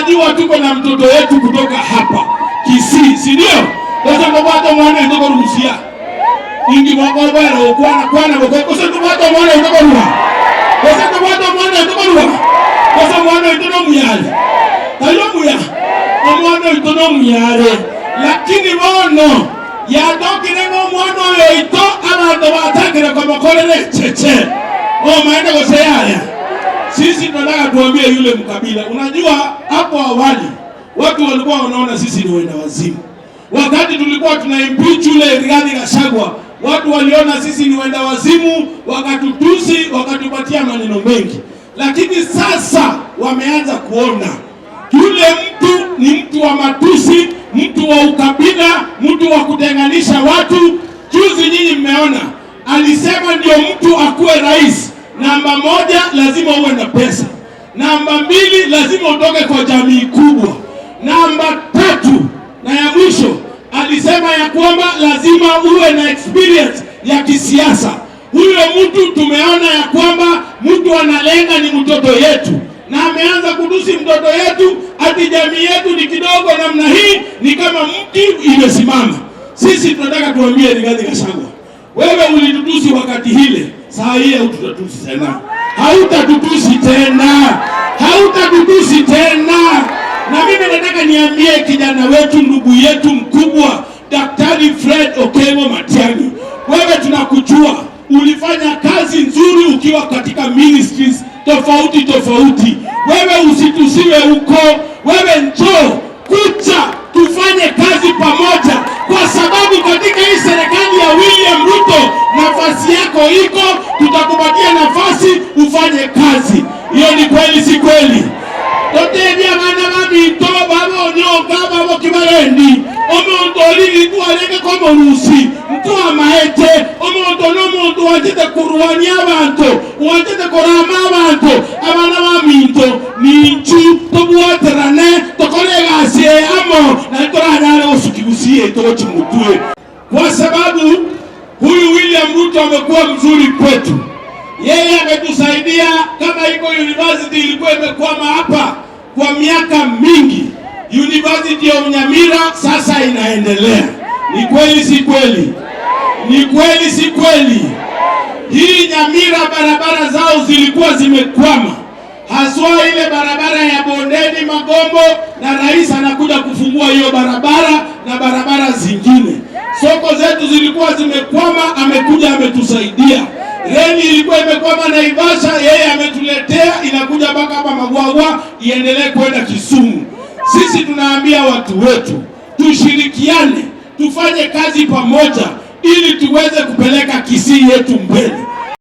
Mnajua tuko na mtoto wetu kutoka hapa Kisii, si ndio? Sasa ngobwata mwana kutoka Rusia. Ingi mwakobwera okwana kwana boko tubwata mwana kutoka Ruha. Kosa tubwata mwana kutoka Ruha. Kosa mwana kutoka Muyale. Tayo muya. Omwana kutoka Muyale. Lakini bono yatokire ng'omwana oyo ito abantu batakire komokorere cheche. Oh, maende koseyaya. Sisi tunataka tuambie yule mkabila. Unajua hapo awali watu walikuwa wanaona sisi ni wenda wazimu. Wakati tulikuwa tuna impeach yule Rigathi Gachagua, watu waliona sisi ni wenda wazimu, wakatutusi, wakatupatia maneno mengi. Lakini sasa wameanza kuona yule mtu ni mtu wa matusi, mtu wa ukabila, mtu wa kutenganisha watu. Juzi nyinyi mmeona alisema ndio mtu akuwe rais, namba moja lazima uwe na pesa, namba mbili lazima utoke kwa jamii kubwa, namba tatu na ya mwisho alisema ya kwamba lazima uwe na experience ya kisiasa. Huyo mtu tumeona ya kwamba mtu analenga ni mtoto yetu, na ameanza kutusi mtoto yetu, ati jamii yetu ni kidogo namna hii, ni kama mti imesimama. Sisi tunataka tuambie Rigathi Gachagua, wewe ulitutusi wakati hile, saa hii hautatutusi tena, hautatutusi tena, hautatutusi tena. Na mimi nataka niambie kijana wetu, ndugu yetu mkubwa, Daktari Fred Okengo Matiang'i, wewe tunakujua, ulifanya kazi nzuri ukiwa katika ministries tofauti tofauti. Wewe usitusiwe huko, wewe njoo kucha tufanye kazi pamoja, kwa sababu katika hii serikali ya William Ruto nafasi yako iko, tutakupatia nafasi ufanye kazi. Hiyo ni kweli, si kweli? Totebia abana babinto babonyoka babokibarendi omuntu oli litwarenge komorusi ntwamaete omuntu n'omuntu wanjete kurwania abantu, wanjete kurama abantu. Abana baminto ninchu tobwaterane tokore egasi amo na toranyare gosukigusie togochimutwe, kwa sababu huyu William Ruto amekuwa mzuri kwetu. Yeye ametusaidia. Kama iko university ilikuwa imekwama hapa kwa miaka mingi, University ya Nyamira sasa inaendelea. Ni kweli si kweli? Ni kweli si kweli? Hii Nyamira barabara zao zilikuwa zimekwama, haswa ile barabara ya Bondeni Magombo, na rais anakuja kufungua hiyo barabara na barabara zingine. Soko zetu zilikuwa zimekwama, amekuja ametusaidia. Reli ilikuwa imekwama Naivasha, yeye ametuletea, inakuja mpaka hapa Magwagwa, iendelee kwenda Kisumu. Sisi tunaambia watu wetu tushirikiane, tufanye kazi pamoja ili tuweze kupeleka Kisii yetu mbele.